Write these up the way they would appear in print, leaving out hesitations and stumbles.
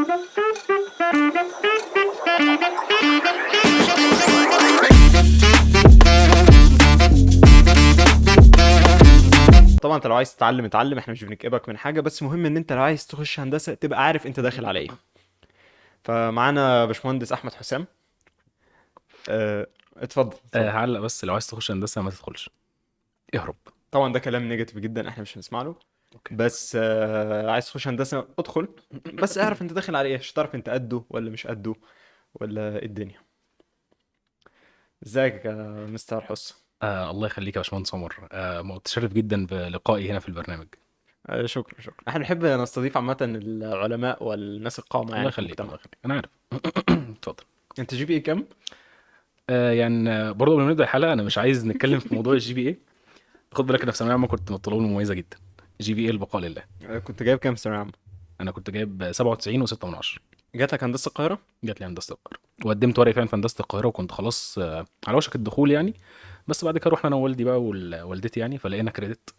طبعا انت لو عايز تتعلم اتعلم، احنا مش بنكئبك من حاجة، بس مهم ان انت لو عايز تخش هندسة تبقى عارف انت داخل على ايه. فمعانا باشمهندس احمد حسام. اتفضل. هعلق بس، لو عايز تخش هندسة ما تدخلش، اهرب. طبعا ده كلام negative جدا، احنا مش هنسمع له. okay. بس عايز تخش هندسة ادخل، بس اعرف انت داخل على ايه عشان تعرف انت قده ولا مش قده ولا ايه الدنيا. ازيك يا مستر حس؟ الله يخليك يا باشمهندس عمر. متشرف جدا بلقائي هنا في البرنامج. شكرا شكرا. احنا بنحب نستضيف عامة العلماء والناس القامة يعني الله في يخليك، المجتمع. الله يخليك، انا عارف. اتفضل. انت GPA كام؟ يعني برضه قبل ما نبدا الحلقة انا مش عايز نتكلم في موضوع ال GPA. خد بالك انا في ثانوية عامة كنت من الطلاب المميزة جدا. GPA البقاء لله. كنت جايب كام في ثانوية عامة؟ انا كنت جايب 97.6 من 10. جات لك هندسة القاهرة؟ جات لي هندسة القاهرة، وقدمت ورقي فعلا في هندسة القاهرة، وكنت خلاص على وشك الدخول يعني. بس بعد كده رحنا انا ووالدي بقى ووالدتي يعني، فلقينا credit.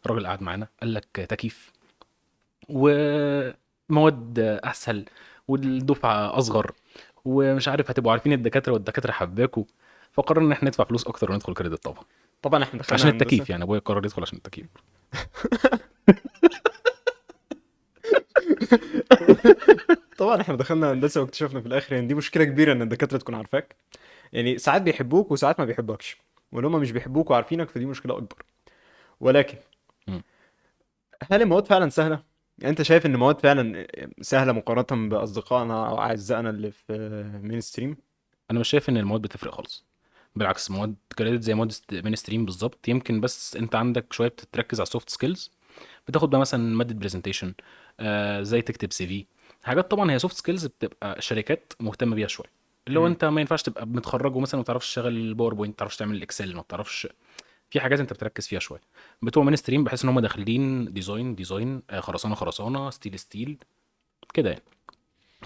الراجل قعد معانا قال لك تكييف ومواد اسهل والدفعه اصغر ومش عارف هتبقوا عارفين الدكاترة والدكاتره حباكوا، فقررنا ان احنا ندفع فلوس اكتر وندخل credit. طبعا طبعا احنا دخلنا عشان هندسة. التكييف يعني، ابويا قرر يدخل عشان التكييف. طبعا احنا دخلنا هندسة واكتشفنا في الاخر ان دي مشكلة كبيرة، ان الدكاترة تكون عارفاك. يعني ساعات بيحبوك وساعات ما بيحبكش، ولو ما مش بيحبوك وعارفينك فدي مشكلة اكبر. ولكن هل المواد فعلا سهلة؟ يعني انت شايف ان المواد فعلا سهلة مقارنة باصدقائنا او اعزائنا اللي في mainstream؟ انا مش شايف ان المواد بتفرق خالص، بالعكس مواد credit زي مواد mainstream بالظبط. يمكن بس انت عندك شوية بتتركز على ال soft skills، بتاخد بقى مثلا مادة presentation، ازاي تكتب CV، حاجات طبعا هي soft skills بتبقى الشركات مهتمة بيها شوية. اللي هو انت ما ينفعش تبقى متخرج ومثلا ما تعرفش تشتغل PowerPoint، ما تعرفش تعمل Excel، ما تعرفش في حاجات انت بتركز فيها شوية. بتوع mainstream بحس ان هم داخلين design design، خرسانه خرسانه، steel steel كده يعني.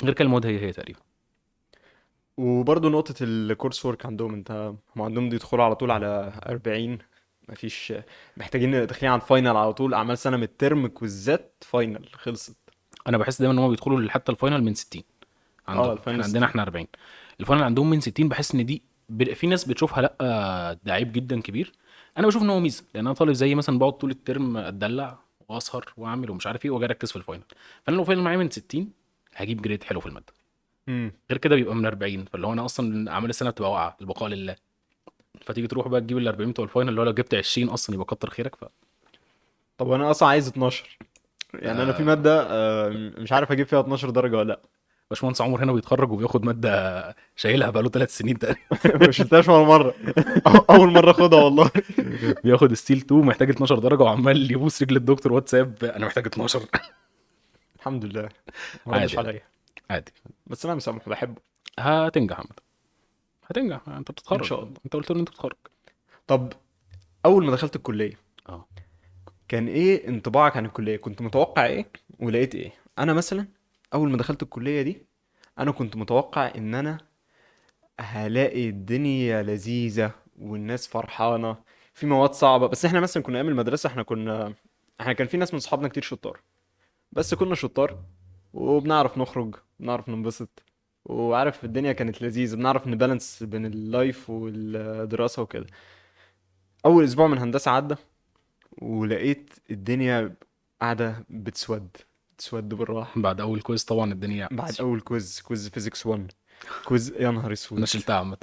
غير كده المواد هي تقريبا. وبرده نقطة ال course work عندهم، انت هم عندهم بيدخلوا على طول على 40، مفيش محتاجين، داخلين على ال final على طول، اعمال سنة من الترم، كويزات final خلصت. انا بحس دايما ان هم بيدخلوا حتى ال final من 60 عندهم. ال final احنا عندنا 60. احنا 40، ال final عندهم من 60. بحس ان دي في ناس بتشوفها لا ده عيب جدا كبير، انا بشوف ان هو ميزة، لان انا طالب زي مثلا بقعد طول الترم اتدلع واسهر واعمل ومش عارف ايه واجي اركز في ال final. فانا لو final معايا من 60 هجيب grade حلو في المادة. غير كده بيبقى من 40، فاللي هو انا اصلا اعمال السنة بتبقى واقعه، البقاء لله. فتيجي تروح بقى تجيب ال 40 بتوع ال final، اللي هو لو جبت 20 اصلا يبقى كتر خيرك. طب انا اصلا عايز 12 يعني، انا في مادة مش عارف اجيب فيها 12 درجه ولا لا. باشمهندس عمر هنا بيتخرج وبياخد مادة شايلها بقاله 3 سنين تقريبا. ما شلتهاش ولا مرة، اول مرة اخدها والله. بياخد steel 2 محتاج 12 درجه، وعمال يبوس رجل الدكتور واتساب انا محتاج 12. الحمد لله ما ردش عادي. عليا. عادي، بس انا مسامحة، بحبه. هتنجح عامة، هتنجح، انت بتتخرج ان شاء الله. انت قلت له ان انت بتتخرج. طب اول ما دخلت الكلية كان ايه انطباعك عن الكلية؟ كنت متوقع ايه ولقيت ايه؟ انا مثلا اول ما دخلت الكلية دي انا كنت متوقع ان انا هلاقي الدنيا لذيذة والناس فرحانة، في مواد صعبة. بس احنا مثلا كنا ايام المدرسة، احنا كان في ناس من صحابنا كتير شطار، بس كنا شطار وبنعرف نخرج، بنعرف ننبسط، وعارف الدنيا كانت لذيذة، بنعرف ن balance بين ال life والدراسة وكده. اول اسبوع من هندسة عدى ولقيت الدنيا قاعدة بتسود، تسود بالراحة. بعد اول quiz طبعا الدنيا بعد اول quiz physics 1 quiz، يا نهار اسود. انا شلتها عامة.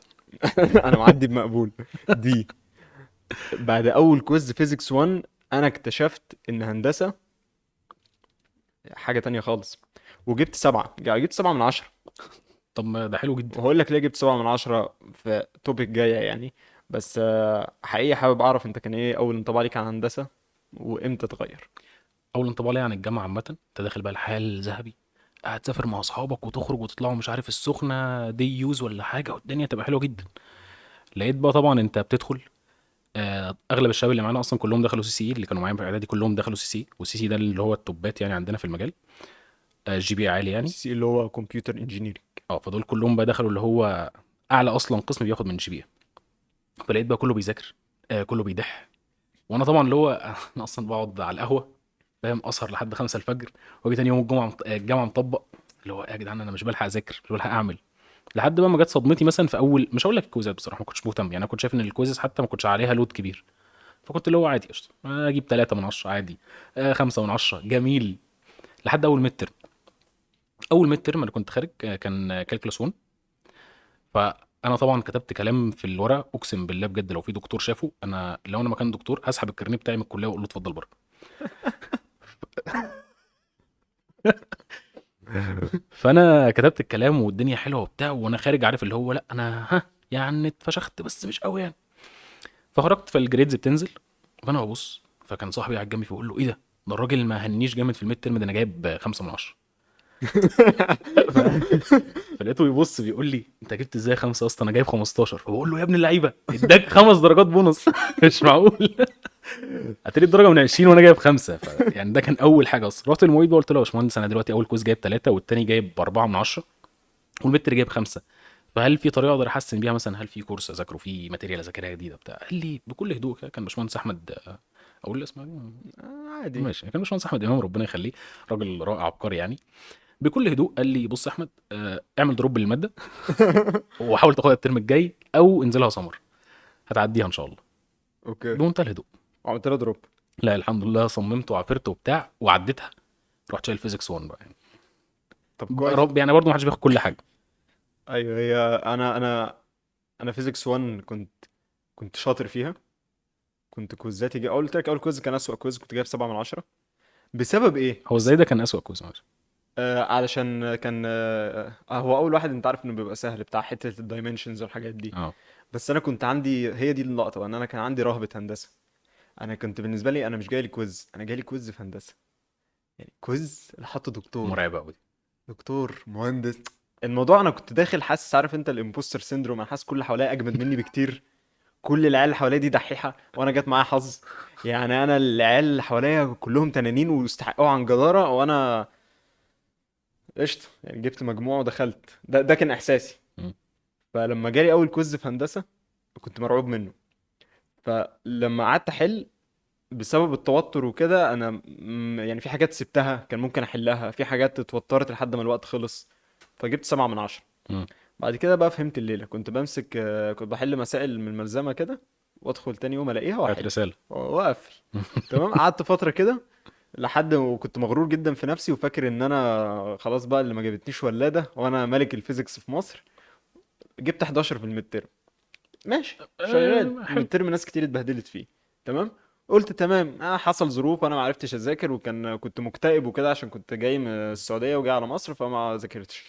انا معدي بمقبول دي. بعد اول quiz physics 1 انا اكتشفت ان هندسة حاجة تانية خالص، وجبت 7، جبت 7 من 10. طب ما ده حلو جدا. وهقول لك ليه جبت 7 من 10 في topic جاية يعني. بس حقيقي حابب اعرف انت كان ايه اول انطباع ليك عن هندسة وامتى اتغير؟ اول انطباع ليا عن الجامعة عامة، انت داخل بقى الحياة الذهبي، هتسافر مع اصحابك وتخرج وتطلعوا مش عارف السخنة day use ولا حاجة، والدنيا تبقى حلوة جدا. لقيت بقى طبعا انت بتدخل، اغلب الشباب اللي معانا اصلا كلهم دخلوا CCE، اللي كانوا معايا في الاعدادي كلهم دخلوا سي سي، والسي سي ده اللي هو التوبات يعني عندنا في المجال، GPA عالي يعني. CC اللي هو computer engineering. فدول كلهم بقى دخلوا اللي هو اعلى اصلا قسم بياخد من GPA. فلقيت بقى كله بيذاكر، كله بيدح، وانا طبعا اللي هو انا اصلا بقعد على القهوة فاهم، اسهر لحد 5 الفجر واجي تاني يوم الجمعة الجامعة مطبق. اللي هو إيه يا جدعان انا مش بلحق اذاكر، مش بلحق اعمل. لحد بقى ما جت صدمتي مثلا في اول، مش هقول لك ال quizzات بصراحة ما كنتش مهتم، يعني انا كنت شايف ان ال quizzes حتى ما كنتش عليها load كبير، فكنت اللي هو عادي قشطه اجيب 3 من 10 عادي، 5 من 10 جميل. لحد اول midterm. اول midterm انا كنت خارج، كان calculus 1. فانا طبعا كتبت كلام في الورقة، اقسم بالله بجد لو في دكتور شافه، انا لو انا مكان دكتور هسحب الكارنيه بتاعي من الكلية واقول له اتفضل بره. فانا كتبت الكلام والدنيا حلوة وبتاع، وانا خارج عارف اللي هو لا انا ها يعني اتفشخت بس مش قوي يعني. فخرجت فال grades بتنزل، فانا ببص، فكان صاحبي قاعد جنبي فبقول له ايه ده، ده الراجل ما هنيش جامد في ال midterm ده، انا جايب 5 من 10. فلقيته بيبص بيقول لي انت جبت ازاي 5 اصلا، انا جايب 15. فبقول له يا ابن اللعيبة اداك 5 درجات بونص. مش معقول، هتلاقي الدرجة من 20 وانا جايب 5. يعني ده كان اول حاجة اصلا. رحت للمعيد بقى قلت له يا باشمهندس انا دلوقتي اول quiz جايب 3 والتاني جايب 4 من 10 وال mid جايب 5، فهل في طريقه اقدر احسن بيها مثلا؟ هل في course اذاكره، في material اذاكرها جديدة بتاع؟ قال لي بكل هدوء كده، كان باشمهندس احمد، اقول اسمه عادي ماشي، كان باشمهندس احمد امام ربنا يخليه، راجل رائع عبقري يعني. بكل هدوء قال لي بص يا احمد، اعمل drop للمادة وحاول تاخدها الترم الجاي او انزلها سمر، هتعديها ان شاء الله. okay، بمنتهى الهدوء. عملت لها drop؟ لا الحمد لله، صممت وعافرت وبتاع وعديتها، رحت شايل physics 1 بقى يعني. طب كويس. رب يعني برضه ما حدش بياخد كل حاجة. ايوه، هي انا physics 1 كنت شاطر فيها، كنت quizاتي قلت لك اول quiz كان اسوأ quiz، كنت جايب 7 من 10. بسبب ايه؟ هو ازاي ده كان اسوأ quiz؟ معلش. علشان كان هو اول واحد انت عارف انه بيبقى سهل بتاع حتة ال dimensions والحاجات دي. بس انا كنت عندي هي دي اللقطة، ان انا كان عندي رهبة هندسة. انا كنت بالنسبة لي انا مش جاي لي quiz، انا جاي لي quiz في هندسة، يعني quiz اللي حطه دكتور مرعبة قوي، دكتور مهندس. الموضوع انا كنت داخل حاسس، عارف انت ال imposter syndrome، انا حاسس كل اللي حواليا اجمد مني بكتير، كل العيال اللي حواليا دي دحيحه وانا جت معايا حظ، يعني انا العيال اللي حواليا كلهم تنانين واستحقوه عن جداره، وانا قشطه يعني جبت مجموعة ودخلت. ده كان احساسي. فلما جالي اول quiz في هندسة كنت مرعوب منه، فلما قعدت احل بسبب التوتر وكده انا يعني في حاجات سبتها كان ممكن احلها، في حاجات اتوترت لحد ما الوقت خلص، فجبت 7 من 10. بعد كده بقى فهمت الليلة، كنت بمسك، كنت بحل مسائل من الملزمه كده وادخل تاني يوم الاقيها واحل رسالة واقفل. تمام. قعدت فترة كده لحد وكنت مغرور جدا في نفسي وفاكر ان انا خلاص بقى اللي ما جابتنيش ولاده وانا ملك ال physics في مصر. جبت 11 في ال midterm، ماشي شغال. ال midterm ناس كتير اتبهدلت فيه. تمام. قلت تمام، حصل ظروف وانا ما عرفتش اذاكر، وكان كنت مكتئب وكده عشان كنت جاي من السعودية وجاي على مصر فما ذاكرتش.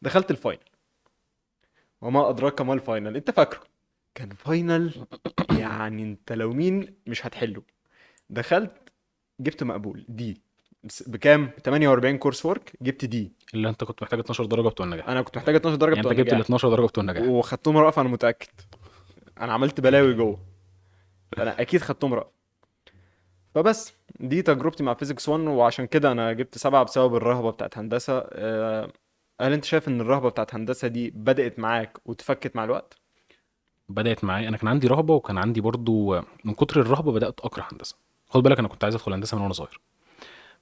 دخلت ال final، وما ادراك ما ال final، انت فاكره كان final يعني انت لو مين مش هتحله. دخلت جبت مقبول D بكام؟ 48 course work، جبت D. اللي انت كنت محتاج 12 درجه بتوع النجاح. انا كنت محتاج 12 درجه يعني بتوع انت جبت النجاح ال 12 درجه بتوع النجاح وخدتهم رأفة، انا متاكد انا عملت بلاوي جوه، انا اكيد خدتهم رأفة. فبس دي تجربتي مع physics 1، وعشان كده انا جبت 7 بسبب الرهبة بتاعت هندسة. هل انت شايف ان الرهبة بتاعت هندسة دي بدات معاك وتفكت مع الوقت؟ بدات معايا، انا كان عندي رهبة، وكان عندي برضو من كتر الرهبة بدات اكره هندسة. خد بالك انا كنت عايز ادخل هندسة من وانا صغير،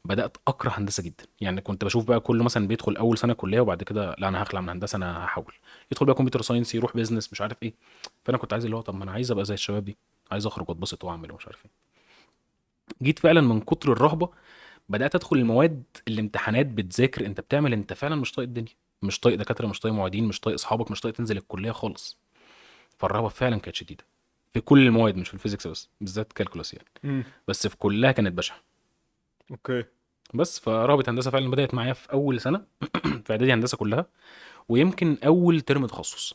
بدات اكره هندسة جدا. يعني كنت بشوف بقى كله مثلا بيدخل اول سنة كليه وبعد كده لا انا هخلع من هندسة، انا هحول، يدخل بقى computer science، يروح business، مش عارف ايه. فانا كنت عايز اللي هو طب ما انا عايز ابقى زي الشباب دي، عايز اخرج واتبسط واعمل ومش عارف ايه. جيت فعلا من كتر الرهبة بدات ادخل المواد، الامتحانات بتذاكر، انت بتعمل، انت فعلا مش طايق الدنيا، مش طايق دكاترة، مش طايق معيدين، مش طايق اصحابك، مش طايق تنزل الكلية خالص. فالرهبه فعلا كانت شديدة في كل المواد، مش في ال physics بس، بالذات calculus يعني. بس في كلها كانت بشعة. okay. بس فرهبه هندسة فعلا بدات معايا في اول سنة في اعدادي هندسة كلها، ويمكن اول ترم تخصص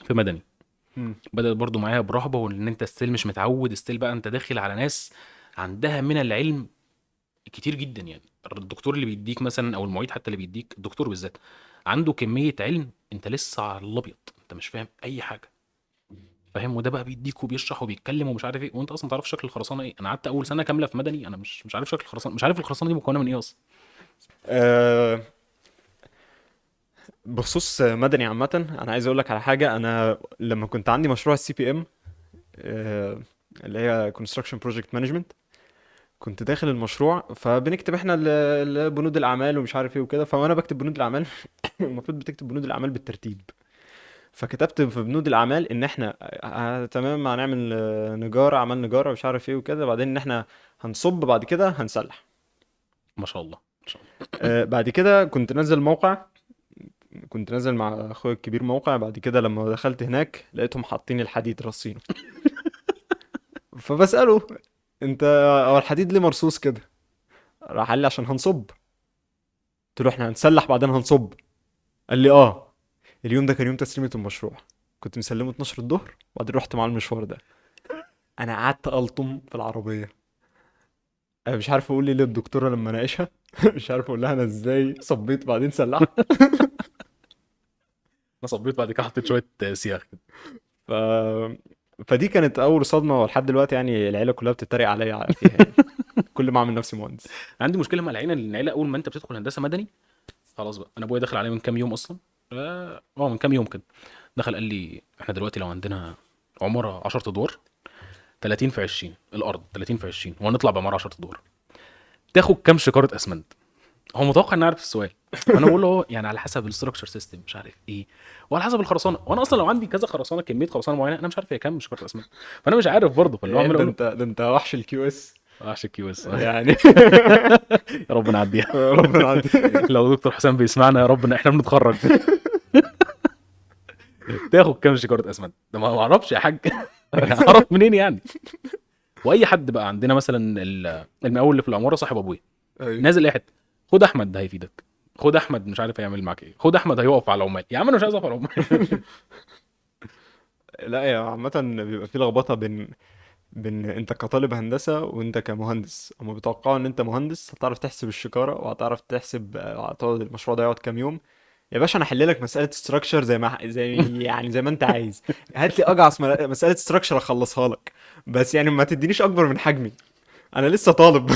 في مدني. بدات برضو معايا برهبه، وان انت still مش متعود، still بقى انت داخل على ناس عندها من العلم كتير جدا. يعني الدكتور اللي بيديك مثلا او المعيد حتى اللي بيديك، الدكتور بالذات عنده كمية علم انت لسه على الابيض، انت مش فاهم اي حاجة، فاهم؟ وده بقى بيديك وبيشرح وبيتكلم ومش عارف ايه، وانت اصلا ما تعرفش شكل الخرسانه ايه. انا قعدت اول سنة كاملة في مدني انا مش عارف شكل الخرسانه، مش عارف الخرسانه دي مكونة من ايه اصلا. بخصوص مدني عامة انا عايز اقول لك على حاجة. انا لما كنت عندي مشروع ال CPM، اللي هي construction project management، كنت داخل المشروع، فبنكتب احنا بنود الاعمال ومش عارف ايه وكده. فانا بكتب بنود الاعمال المفروض بتكتب بنود الاعمال بالترتيب. فكتبت في بنود الاعمال ان احنا تمام هنعمل نجاره، عمل نجاره ومش عارف ايه وكده، بعدين ان احنا هنصب، بعد كده هنسلح. ما شاء الله ما شاء الله. بعد كده كنت نازل موقع، كنت نازل مع اخويا الكبير موقع. بعد كده لما دخلت هناك لقيتهم حاطين الحديد رصينه. فبسأله انت هو الحديد ليه مرصوص كده؟ راح قال لي عشان هنصب. قلت له احنا هنسلح بعدين هنصب. قال لي اه. اليوم ده كان يوم تسليمة المشروع، كنت مسلمة 12 الظهر، وبعدين رحت مع المشوار ده. انا قعدت الطم في العربية، انا مش عارف اقول ايه للدكتورة لما ناقشها. مش عارف اقول لها انا ازاي صبيت بعدين سلحت. انا صبيت بعد كده حطيت شوية سياخ كده. فدي كانت اول صدمة، ولحد دلوقتي يعني العيلة كلها بتتريق عليا فيها يعني. كل ما اعمل نفسي مهندس. عندي مشكلة مع العيلة، لان العيلة اول ما انت بتدخل هندسة مدني خلاص بقى. انا ابويا دخل عليا من كام يوم اصلا، من كام يوم كده دخل قال لي احنا دلوقتي لو عندنا عمارة 10 ادوار 30 في 20، الارض 30 في 20، وهنطلع بعماره 10 ادوار، تاخد كام شكاره اسمنت؟ هو متوقع ان اعرف السؤال، فانا بقول له يعني على حسب ال structure system مش عارف ايه، وعلى حسب الخرسانه، وانا اصلا لو عندي كذا خرسانه، كمية خرسانه معينة، انا مش عارف هي كام شكاره اسمنت، فانا مش عارف برضه. فاللي هو عمال اقول ده انت وحش ال QS، وحش ال QS يعني. يا رب نعديها، يا رب نعديها. لو دكتور حسام بيسمعنا يا رب احنا بنتخرج. تاخد كام شكاره اسمنت؟ ده ما اعرفش يا حاج. اعرف منين يعني؟ واي حد بقى عندنا مثلا المقاول اللي في العمارة صاحب ابويا، نازل اي حتة، خد احمد ده هيفيدك، خد احمد مش عارف هيعمل معاك ايه، خد احمد هيقف على العمال. يا عم انا مش عايز اقف على العمال. لا يا عامة بيبقى في لخبطة بين انت كطالب هندسة وانت كمهندس. هما بيتوقعوا ان انت مهندس هتعرف تحسب الشكاره، وهتعرف تحسب هتقعد المشروع ده يقعد كام يوم. يا باشا انا احل لك مسالة structure زي ما زي يعني زي ما انت عايز، هات لي اجعص مسالة structure اخلصها لك، بس يعني ما تدينيش اكبر من حجمي، انا لسه طالب.